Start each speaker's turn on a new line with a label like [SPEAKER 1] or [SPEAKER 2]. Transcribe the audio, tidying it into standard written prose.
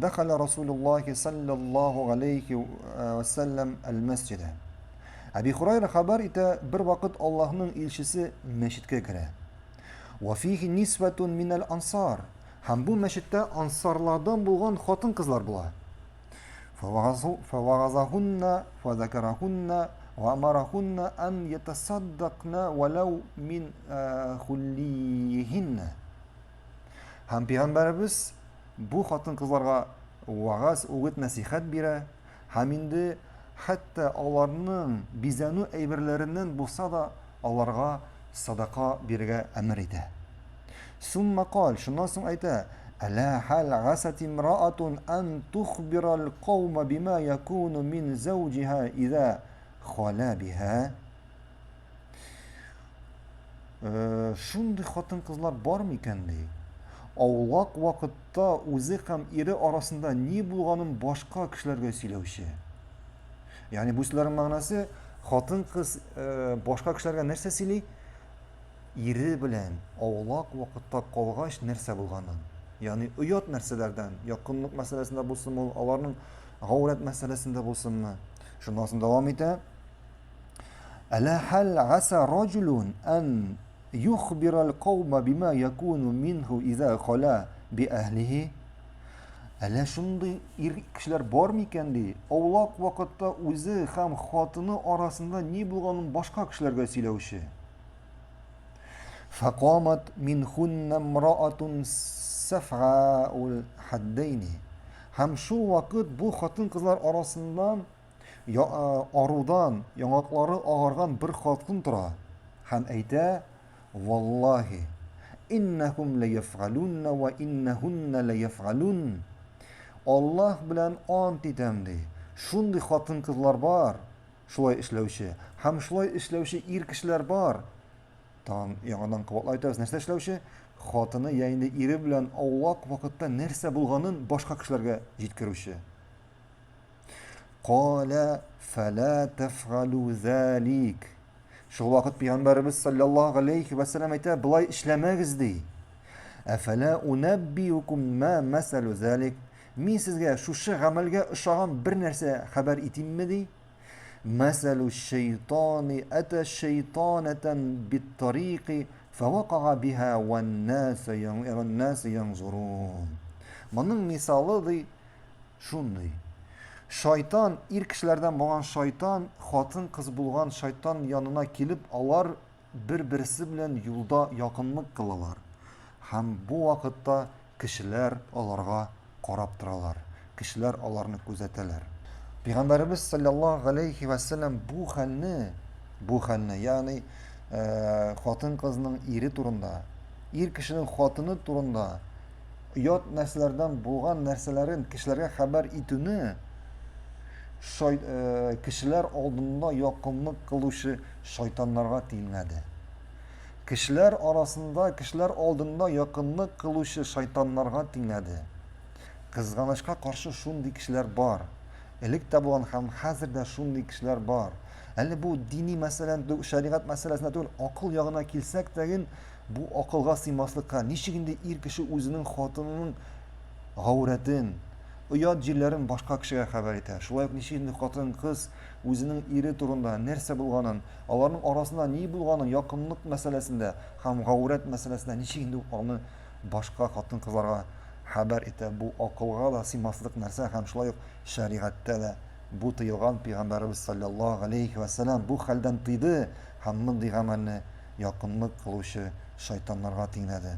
[SPEAKER 1] Дәхәлә Расулуллахи саллаллаху галәйһи вә сәлләм әл-мәсҗидә. Әби Хурайра хәбәр итә, бер вакыт Аллаһның илчесе мәчеткә керә. Ва фихи нисватун минәл ансар. Һәм бу мәчеттә ансарлардан булган хатын-кызлар була. Фавагазахунна, фазакарахунна, ва амарахунна ан ятасаддакна валау мин хуллиһинна. Һәм пәйгамбәребез бу хатын-кызларга вагаз, үгет, нәсихәт бирә һәм инде хәтта аларның бизәнү әйберләреннән булса да аларга садака бирергә әмер итә. Сумма кал, шуннан соң әйтә, Әлә хәл гасат имраатун ан тухбирал каума бима якуну мин зәүҗиһа иза халя биһа. Шундый хатын-кызлар бар микән ди? Аулак вакытта үзе һәм ире арасында ни булганын башка кешеләргә сөйләүче. Ягъни бу сүзләрнең мәгънәсе хатын-кыз башка кешеләргә нәрсә сөйли? Ире белән аулак вакытта калгач нәрсә булганын. Ягъни оят нәрсәләрдән, якынлык мәсьәләсендә булсынмы ул, аларның гаурәт мәсьәләсендә булсынмы. Шуннан соң дәвам итә. Әлә хәл гаса раҗулун ан юхбирал каума бима якуну минху иза халя би әһлихи. Әллә шундый ир кешеләр бар микән ди? Аулак вакытта үзе һәм хатыны арасында ни булганын башка кешеләргә сөйләүче. Фақамат минхунна имраатун сафаул хаддайни. Һәм шул вакыт бу хатын-кызлар арасыннан арудан яңаклары агарган бер хатын тора һәм әйтә, Валлаһи, иннәһум ләйәфгалунна вә иннәһунна ләйәфгалун. Аллаһ белән ант итәм, ди. Шундый хатын-кызлар бар, шулай эшләүче, һәм шулай эшләүче ир кешеләр бар. Тагын яңадан кабатлап әйтәбез, нәрсә эшләүче? Хатыны я инде ире белән аулак вакытта нәрсә булганын башка кешеләргә җиткерүче. Калә фәлә тәфгалу залик. Шул вакыт пәйгамбәребез саллаллаһу алейхи ва сәлләм әйтә, болай эшләмәгез ди. Әфәлә унәббиукум ма мәсәлу залик. Мин сезгә шушы гамәлгә ошаган бер нәрсә хәбәр итимме ди? Мәсәлу шайтани ата шайтанатан биттарики фавакага биха ван-нас янзурун. Моның мисалы ди Шундый. Шайтан, ир кешеләрдән булган шайтан, хатын-кыз булган шайтан янына килеп, алар бер-берсе белән юлда якынлык кылалар. Һәм бу вакытта кешеләр аларга карап торалар, кешеләр аларны күзәтәләр. Пәйгамбәребез саллаллаһу галәйһи вә сәлләм бу хәлне, бу хәлне, ягъни хатын-кызның ире турында, ир кешенең хатыны турында Оят нәрсәләрдән булган нәрсәләрен кешеләргә хәбәр итүне шай, э, кешеләр алдында якынлык кылучы шайтаннарга тиңләде. Кешеләр арасында, кешеләр алдында якынлык кылучы шайтаннарга тиңләде. Кызганычка каршы шундый кешеләр бар. Элек тә булган һәм хәзер дә шундый кешеләр бар. Әле бу дини мәсьәләне, шәригать мәсьәләсенә түгел, акыл ягына килсәк тәген, Бу акылга сыймаслыкка, ничек инде ир кеше үзенең хатынының гаурәтен, оят җирләрен башка кешегә хәбәр итә? Шулай ук ничек инде хатын-кыз үзенең ире турында нәрсә булганын, аларның арасында ни булганын якынлык мәсьәләсендә һәм гаурәт мәсьәләсендә ничек инде аны башка хатын-кызларга хәбәр итә? Бу акылга да сыймаслык нәрсә һәм шулай ук шәригатьтә дә бу тыелган. Пәйгамбәребез салләллаһу галәйһи вә сәлам бу хәлдән тыйды һәм мондый гамәлне якынлык кылучы шайтаннарга тиңләде.